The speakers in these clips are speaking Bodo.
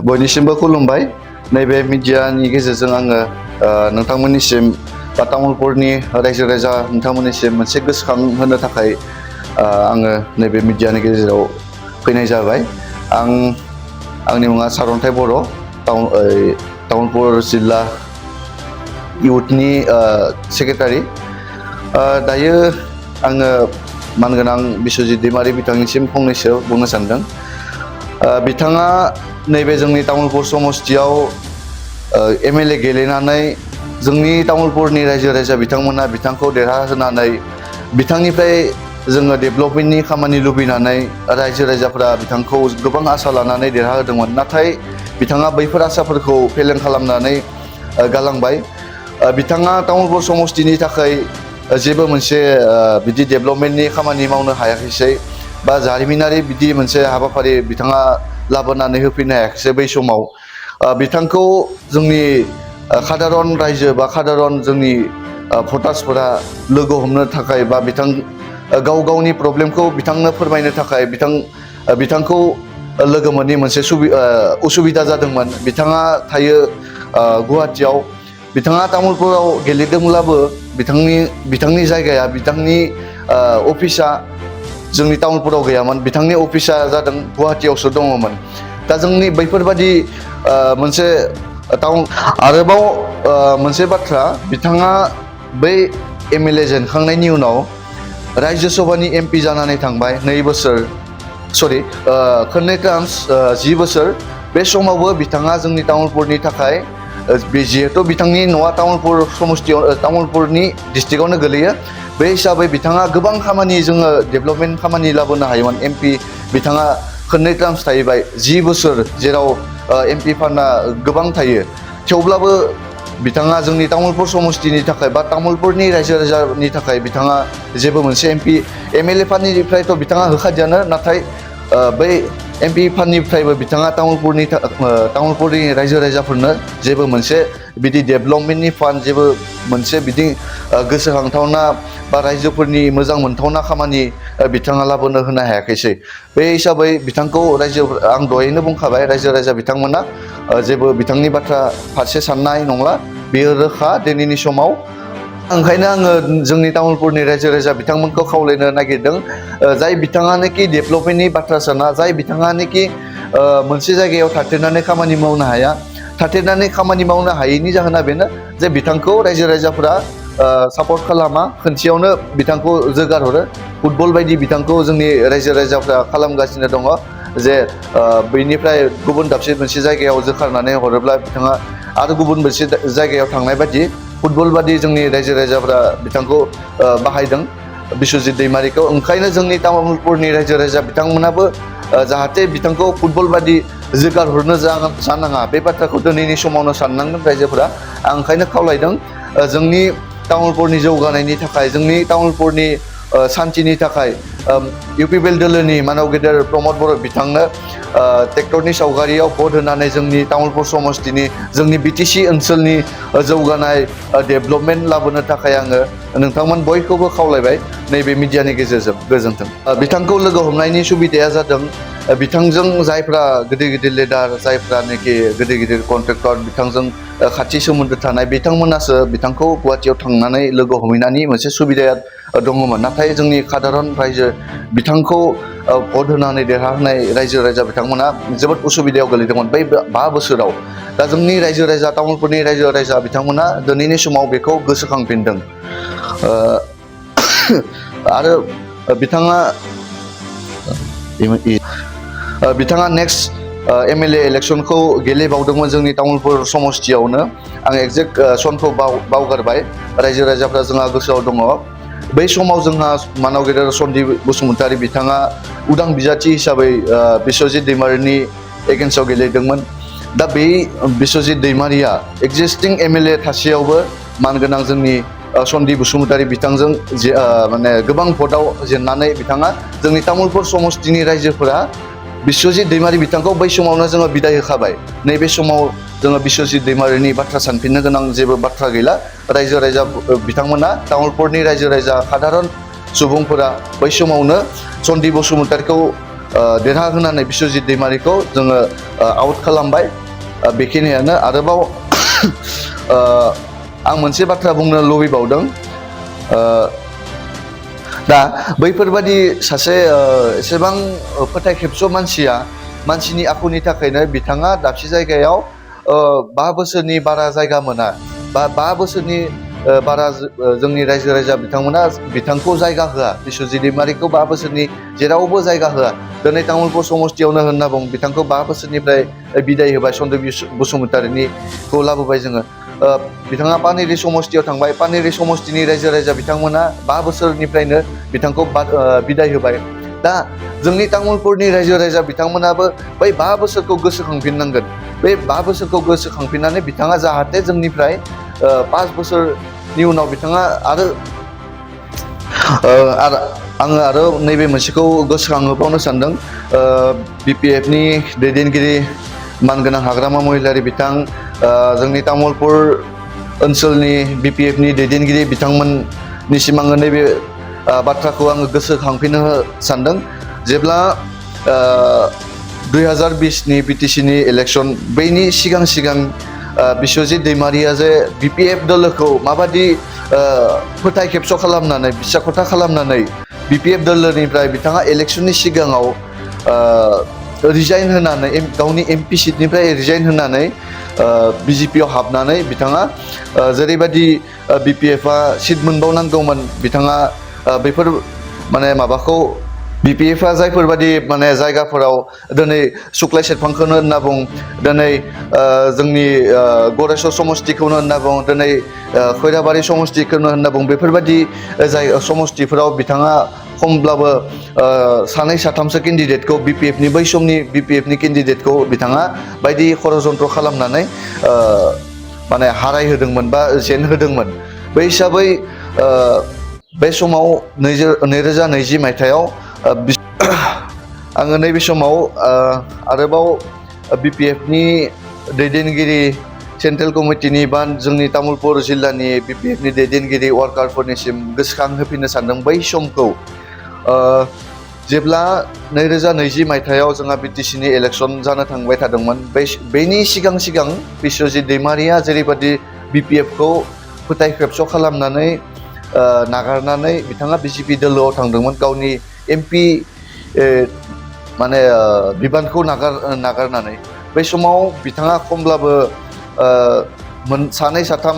बयनिसिमबो खुलुमबाय नैबे मिडियानि गेजेरजों आङो नोंथांमोननिसिम बा तामुलपुरनि रायजो राजा नोंथांमोननिसिम मोनसे गोसोखां होनो थाखाय आङो नैबे मिडियानि गेजेराव फैनाय जाबाय। आंनि मुङा सारन्थाइ बर' तामुलपुर जिल्ला इउथनि सेक्रेटारि। दायो आङो मानगोनां बिश्वजित दैमारि बिथांनिसिम फंनैसो बुंनो सानदों। बिथाङा नैबे जोंनि तामुलपुर समस्तियाव MLA गेलेनानै जोंनि तामुलपुरनि रायजो राजा बिथांमोना बिथांखौ देरहाहोनानै बिथांनिफ्राय जोङो डेभेलपमेन्टनि खामानि लुबैनानै रायजो राजाफोरा बिथांखौ गोबां आसा लानानै देरहाहोदोंमोन, नाथाय बिथाङा बैफोर आसाफोरखौ फेलें खालामनानै गालांबाय। बिथाङा तामुलपुर समस्तिनि थाखाय जेबो मोनसे बिदि डेभेलपमेन्टनि खामानि मावनो हायाखैसै बा जारिमिनारि बिदि मोनसे हाबाफारि बिथाङा लाबोनानै होफैनो हायाखैसै। बै समाव बिथांखौ जोंनि सादारन रायजो बा सादारन जोंनि भटार्सफोरा लोगो हमनो थाखाय बा गाव गावनि प्रब्लेमखौ बिथांनो फोरमायनो थाखाय बिथांखौ लोगो मोननि मोनसे उसुबिदा जादोंमोन। बिथाङा थायो गुवाहाटियाव। बिथाङा तामुलपुराव गेलेदोंब्लाबो बिथांनि जायगाया बिथांनि अफिसा जोंनि तामुलपुराव गैयामोन। बिथांनि अफिसा जादों गुवाहाटियावसो दङमोन। दा जोंनि बैफोरबादि मोनसे आरोबाव मोनसे बाथ्रा, बिथाङा बै MLA जेनखांनायनि उनाव रायजो सभानि MP जानानै थांबाय खननै टार्म्स 10 बोसोर। बे समावबो बिथाङा जोंनि तामुलपुरनि थाखाय जिहेथु बिथांनि न'आ तामुलपुर समस्तियाव तामुलपुरनि डिस्ट्रिक्टआवनो गोलैयो, बे हिसाबै बिथाङा गोबां खामानि जोङो डेभेलपमेन्ट खामानि लाबोनो हायोमोन। MP बिथाङा खननै टार्म्स थाहैबाय 10 बोसोर, जेराव MP फान्डआ गोबां थायो। थेवब्लाबो बिथाङा जोंनि तामुलपुर समस्तिनि थाखाय बा तामुलपुरनि रायजो राजानि थाखाय बिथाङा जेबो मोनसे MLA फान्डनिफ्रायथ' बिथाङा होखादियानो, नाथाय बै MP फान्डनिफ्रायबो बिथाङा तामुलपुरनि रायजो राजाफोरनो जेबो मोनसे बिदि डेभेलपमेन्टनि फान्ड, जेबो मोनसे बिदि गोसोखांथावना बा रायजोफोरनि मोजां मोनथावना खामानि बिथाङा लाबोनो होनो हायाखैसै। बे हिसाबै बिथांखौ आं दहायनो बुंखाबाय, रायजो राजा बिथांमोना जेबो बिथांनि बाथ्रा फारसे साननाय नंला, बेयो रोखा दिनैनि समाव। ओंखायनो आङो जोंनि तामुलपुरनि रायजो राजा बिथांमोनखौ खावलायनो नागिरदों, जाय बिथाङानोखि डेभेलपमेन्टनि बाथ्रा साना, जाय बिथाङानोखि मोनसे जायगायाव थाथेरनानै खामानि मावनो हाया, थाथेरनानै खामानि मावनो हायैनि जाहोना बेनो जे बिथांखौ रायजो राजाफोरा सापर्ट खालामा, खनसेयावनो बिथांखौ जोगारहरो। फुटबल बायदि बिथांखौ जोंनि रायजो राजाफ्रा खालामगासिनो दङ, जे बैनिफ्राय गुबुन दाबसे मोनसे जायगायाव जोखारनानै हरोब्ला बिथाङा आरो गुबुन मोनसे जायगायाव थांनाय बायदि फुटबल बादि जोंनि रायजो राजाफ्रा बिथांखौ बाहायदों, बिश्वजित दैमारिखौ। ओंखायनो जोंनि तामुलपुरनि रायजो राजा बिथांमोनाबो जाहाथे बिथांखौ फुटबल बादि जोगारहरनो जानाङा, बे बाथ्राखौ दिनैनि समावनो साननांगोन रायजोफोरा। आं ओंखायनो खावलायदों, जोंनि तामुलपुरनि जौगानायनि थाखाय, जोंनि तामुलपुरनि सान्थिनि थाखाय UPPL दोलोनि मानाव गेदेर प्रमद बर' बिथांनो ट्रेक्टरनि सावगारियाव भट होनानै जोंनि तामुलपुर समस्तिनि, जोंनि BTC ओनसोलनि जौगानाय डेभेलपमेन्ट लाबोनो थाखाय आङो नोंथांमोन बयखौबो खावलायबाय नैबे मिडियानि गेजेरजों। गोजोन्थों। बिथांखौ लोगो हमनायनि सुबिदाया जादों, बिथांजों जायफ्रा गिदिर गिदिर लिडार, जायफ्रानोखि गिदिर गिदिर कन्ट्रेक्टर, बिथांजों खाथि सोमोन्दो थानाय बिथांमोनासो बिथांखौ गुवाहाटियाव थांनानै लोगो हमहैनायनि मोनसे सुबिदाया दङमोन। नाथाय जोंनि सादारन रायजो बिथांखौ भट होनानै देरहाहोनाय रायजो राजा बिथांमोना जोबोद उसुबिदायाव गोलैदोंमोन बै 5 बोसोराव। दा जोंनि रायजो राजा, तामुलपुरनि रायजो राजा बिथांमोना दिनैनि समाव बेखौ गोसोखांफिनदों। आरो बिथाङा नेक्स्ट MLA इलेक्सनखौ गेलेबावदोंमोन जोंनि तामुलपुर समस्तियावनो। आं एक्जेक्ट सनखौ बावगारबाय, रायजो राजाफ्रा जोंहा गोसोआव दङ। बै समाव जोंहा मानाव गेदेर सन्दीप बसुमतारी बिथाङा उदां बिजाथि हिसाबै बिश्वजित दैमारिनि एगेन्स्टआव गेलेदोंमोन। दा बे बिश्वजित दैमारिया एक्जिस्टिं MLA थासेयावबो मानगोनां जोंनि सन्दीप बसुमतारी बिथांजों माने गोबां भटआव जेननानै बिथाङा जोंनि तामुलपुर समस्तिनि रायजोफोरा बिश्वजित दैमारि बिथांखौ बै समावनो जोङो बिदाय होखाबाय। नैबे समाव जोङो बिश्वजित दैमारिनि बाथ्रा सानफिननो गोनां जेबो बाथ्रा गैला। रायजो राजा बिथांमोना, तामुलपुरनि रायजो राजा सादारन सुबुंफोरा बै समावनो सन्दीप बसुमतारीखौ देरहाहोनानै बिश्वजित दैमारिखौ जोङो आउट खालामबाय बेखिनियानो आरोबाव आं मोनसे बाथ्रा बुंनो लुबैबावदों दा बैफोरबादि सासे एसेबां फोथायखेबस' मानसिनि आखुनि थाखायनो बिथाङा दाबसे जायगायाव 5 बोसोरनि बारा जायगा मोना बा 5 बोसोरनि बारा जोंनि रायजो राजा बिथांमोना बिथांखौ जायगा होआ बिश्वजित दैमारिखौ 5 बोसोरनि जेरावबो जायगा होआ दिनै तामुलपुर समस्तियावनो होनना बुं बिथांखौ 5 बोसोरनिफ्राय बिदाय होबाय सन्दीप बसुमतारीखौ लाबोबाय जोङो बिथाङा पानेरि समस्तियाव थांबाय पानेरि समस्तिनि रायजो राजा बिथांमोना 5 बोसोरनिफ्रायनो बिथांखौ बिदाय होबाय दा जोंनि तामुलपुरनि रायजो राजा बिथांमोनाबो बै 5 बोसोरखौ गोसोखांफिननांगोन बे 5 बोसोरखौ गोसोखांफिननानै बिथाङा जाहाथे जोंनिफ्राय 5 बोसोरनि उनाव बिथाङा आरो आङो नैबे मोनसेखौ गोसोखांहोबावनो सानदों BPF नि दैदेनगिरि मानगोनां हाग्रामा महिलारि बिथां जोंनि तामुलपुर ओनसोलनि BPF नि दैदेनगिरि बिथांमोननिसिम आङो नैबे बाथ्राखौ आङो गोसोखांफिननो सानदों जेब्ला 2020 नि BTC नि इलेक्सन बैनि सिगां बिश्वजित दैमारिया जे BPF दोलोखौ माबादि फोथाय खेबस' खालामनानै बिसाख'था खालामनानै BPF दोलोनिफ्राय बिथाङा इलेक्सननि सिगाङाव रिजाइन होनानै गावनि MP सिटनिफ्राय रिजाइन होनानै BJP आव हाबनानै बिथाङा जेरैबायदि BPF-आ सिट मोनबावनांगौमोन बिथाङा बेफोर माने माबाखौ BPF-आ जायफोरबादि माने जायगाफोराव दिनै सुक्लाय सेरफांखौनो होनना बुं दिनै जोंनि गरेस्वर समस्तिखौनो होनना बुं दिनै खैराबारि समस्तिखौनो होनना बुं बेफोरबादि जाय समस्तिफोराव बिथाङा खमब्लाबो 2-3सो केन्डिडेटखौ BPF-नि बै समनि BPF-नि केन्डिडेटखौ बिथाङा बायदि षड़यन्त्र खालामनानै माने हारायहोदोंमोन बा जेन होदोंमोन बै हिसाबै बे समाव 2020 मायथाइयाव आङो नैबे समाव आरोबाव BPF-नि दैदेनगिरि सेन्ट्रेल कमिटिनि बा जोंनि तामुलपुर जिल्लानि BPF-नि दैदेनगिरि वार्कारफोरनिसिम गोसोखांहोफिननो सानदों बै समखौ जेब्ला 2020 मायथाइयाव जोंहा BTC-नि इलेक्सन जानो थांबाय थादोंमोन बेनि सिगां बिश्वजित दैमारिया जेरैबादि BPF-खौ फोथाय खेबस' खालामनानै नागारनानै बिथाङा BJP दोलोआव थांदोंमोन गावनि MP माने बिबानखौ नागारनानै बै समाव बिथाङा खमब्लाबो 2-3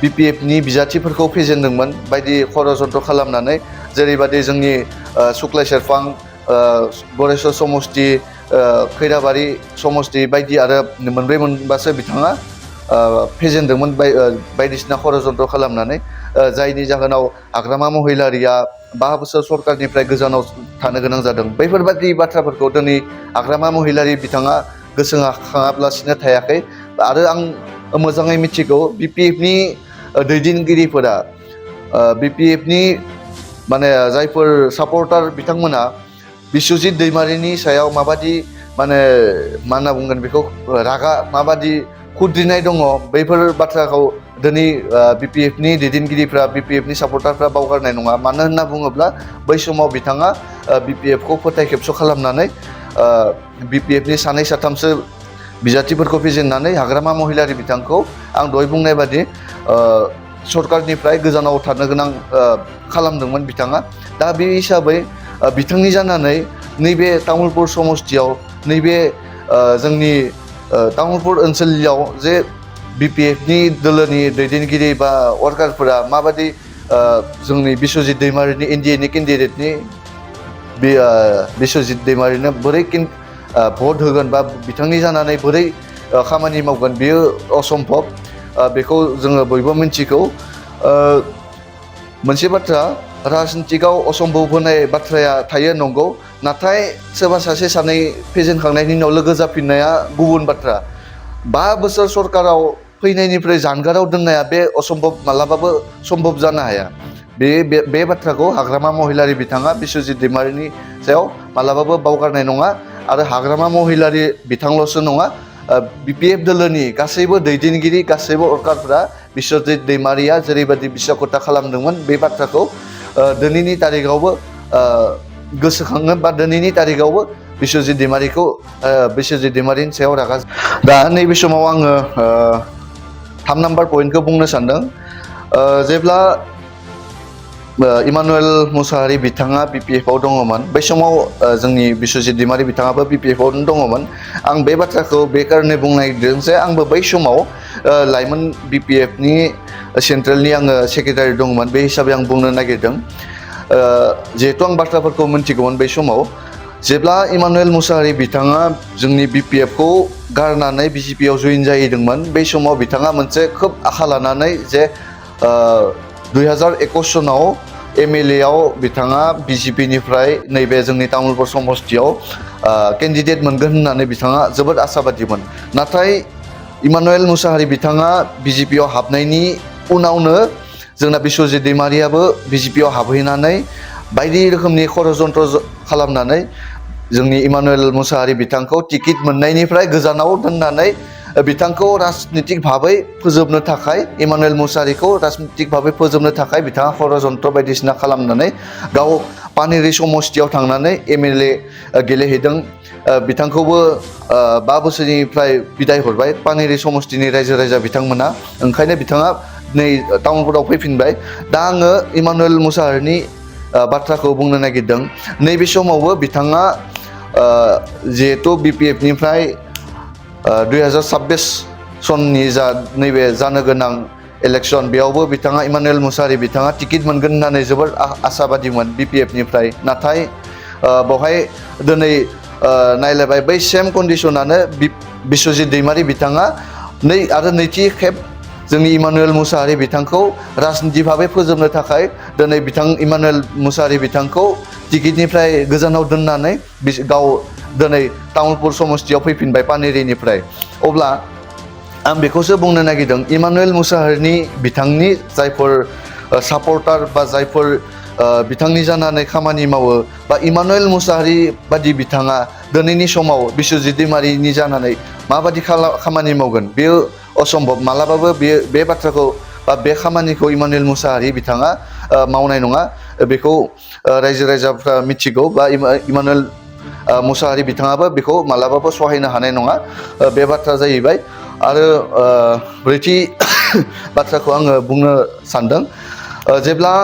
BPF-नि बिजाथिफोरखौ फेजेनदोंमोन बायदि षड़यन्त्र खालामनानै जेरैबादि जोंनि सुक्लाय सेरफां गरेस्वर समस्ति खैराबारि समस्ति बायदि आरो 4-5सो बिथाङा फेजेनदोंमोन बायदिसिना षड़यन्त्र खालामनानै जायनि जाहोनाव हाग्रामा महिलारिया 5 बोसोर सरकारनिफ्राय गोजानाव थानो गोनां जादों बैफोरबादि बाथ्राफोरखौ दिनै हाग्रामा महिलारि बिथाङा गोसोखाङालासिनो थायाखै आरो आं मोजाङै मिथिगौ BPF-नि दैदेनगिरिफोरा BPF-नि माने जायफोर सापर्टार बिथांमोना बिश्वजित दैमारिनि सायाव माबादि माने मा होनना बुंगोन बेखौ रागा माबादि खुद्रिनाय दङ बैफोर बाथ्राखौ दिनै BPF-नि दैदेनगिरिफ्रा BPF-नि सापर्टारफ्रा बावगारनाय नङा मानो होनना बुङोब्ला बै समाव बिथाङा BPF-खौ फोथाय खेबस' खालामनानै BPF-नि 2-3सो बिजाथिफोरखौ फेजेननानै हाग्रामा महिलारि बिथांखौ आं दहाय बुंनाय बादि सरकारनिफ्राय गोजानाव थानो गोनां खालामदोंमोन बिथाङा दा बे हिसाबै बिथांनि जानानै नैबे तामुलपुर समस्तियाव नैबे जोंनि तामुलपुर ओनसोलाव जे BPF-नि दोलोनि दैदेनगिरि बा वार्कारफोरा माबादि जोंनि बिश्वजित दैमारिनि NDA-नि केन्डिडेटनि बिश्वजित दैमारिनो बोरै भट होगोन बा बिथांनि जानानै बोरै खामानि मावगोन बेयो असम्भब बेखौ जोङो बयबो मिन्थिगौ मोनसे बाथ्रा राजनितिकआव असम्भब होनाय बाथ्राया थायो नंगौ नाथाय सोरबा सानै फेजेनखांनायनि उनाव लोगो जाफिननाया गुबुन बाथ्रा 5 बोसोर सरकाराव फैनायनिफ्राय जानगाराव दोननाया बे असम्भब मालाबाबो सम्भब जानो हाया बे बाथ्राखौ हाग्रामा महिलारि बिथाङा बिश्वजित दैमारिनि सायाव मालाबाबो बावगारनाय नङा आरो हाग्रामा महिलारि बिथांल'सो नङा BPF दोलोनि गासैबो दैदेनगिरि गासैबो वार्कारफोरा बिश्वजित दैमारिया जेरैबायदि बिसायख'था खालामदोंमोन बे बाथ्राखौ दिनैनि तारिखावबो गोसोखाङो बा दिनैनि तारिखावबो बिश्वजित दैमारिखौ बिश्वजित दैमारिनि सायाव रागा दा नैबे समाव आङो 3 नाम्बार पइन्टखौ बुंनो सानदों जेब्ला इमानुएल मुसाहारि बिथाङा बिपिएफआव दङमोन बै समाव जोंनि बिश्वजित दैमारि बिथाङाबो बिपिएफआवनो दङमोन आं बे बाथ्राखौ बे कारणे बुंनो नागिरदों जे आंबो बै समाव लाइमोन बिपिएफनि सेन्ट्रेलनि आङो सेक्रेटारि दङमोन बे हिसाबै आं बुंनो नागिरदों जिहेतु आं बाथ्राफोरखौ मिन्थिगौमोन बै समाव जेब्ला इमानुएल मुसाहारि बिथाङा जोंनि बिपिएफखौ गारनानै बिजेपिआव जइन जाहैदोंमोन बै समाव बिथाङा मोनसे खोब आखा लानानै जे 2021 सनाव एमएलए आव बिथाङा बिजेपिनिफ्राय नैबे जोंनि तामुलपुर समस्तियाव केन्डिडेट मोनगोन होननानै बिथाङा जोबोद आसाबादिमोन नाथाय इमानुएल मुसाहारि बिथाङा बिजेपिआव हाबनायनि उनावनो जोंना बिश्वजित दैमारियाबो बिजेपिआव हाबहैनानै बायदि रोखोमनि षड़यन्त्र खालामनानै जोंनि इमानुएल मुसाहारि बिथांखौ टिकेट मोननायनिफ्राय गोजानाव दोननानै बिथांखौ राजनितिक भाबै फोजोबनो थाखाय इमानुएल मुसाहारिखौ राजनितिक भाबै फोजोबनो थाखाय बिथाङा षड़यन्त्र बायदिसिना खालामनानै गाव पानेरि समस्तियाव थांनानै एमएलए गेलेहैदों बिथांखौबो 5 बोसोरनिफ्राय बिदाय हरबाय पानेरि समस्तिनि रायजो राजा बिथांमोना ओंखायनो बिथाङा नै टाउनफोराव फैफिनबाय दा आङो इमानुएल मुसाहारिनि बाथ्राखौ बुंनो नागिरदों नैबे समावबो बिथाङा जिहेतु बिपिएफनिफ्राय 2026 सननि जा नैबे जानो गोनां इलेक्शन बेयावबो बिथाङा इमानुएल मुसाहारि बिथाङा टिकेट मोनगोन होननानै जोबोर आसाबादिमोन बिपिएफनिफ्राय नाथाय बेवहाय दिनै नायलायबाय बै सेम कन्डिशनानो बिश्वजित दैमारि बिथाङा नैथि खेब जोंनि इमानुएल मुसाहारि बिथांखौ राजनिति भाबै फोजोबनो थाखाय दिनै इमानुएल मुसाहारि बिथांखौ टिकेटनिफ्राय गोजानाव दोननानै गाव दिनै तामुलपुर समस्तियाव फैफिनबाय पानेरिनिफ्राय अब्ला आं बेखौसो बुंनो नागिरदों इमानुएल मुसाहारिनि बिथांनि जायफोर सापर्टार बा जायफोर बिथांनि जानानै खामानि मावो बा इमानुएल मुसाहारि बादि बिथाङा दिनैनि समाव बिश्वजित दैमारिनि जानानै माबादि खामानि मावगोन बेयो असम्भब मालाबाबो बे बाथ्राखौ बा बे खामानिखौ इमानुएल मुसाहारि बिथाङा मावनाय नङा बेखौ रायजो राजाफ्रा मिथिगौ बा इमानुएल मुसाहारि बिथाङाबो बेखौ मालाबाबो सहायनो हानाय नङा बे बाथ्रा जाहैबाय आरो ब्रैथि बाथ्राखौ आङो बुंनो सानदों जेब्ला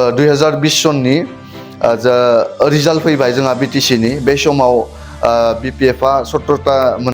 2020 सननि जा रिजाल्ट फैबाय जोंहा बिटिसिनि बे समाव बिपिएफआ 17टा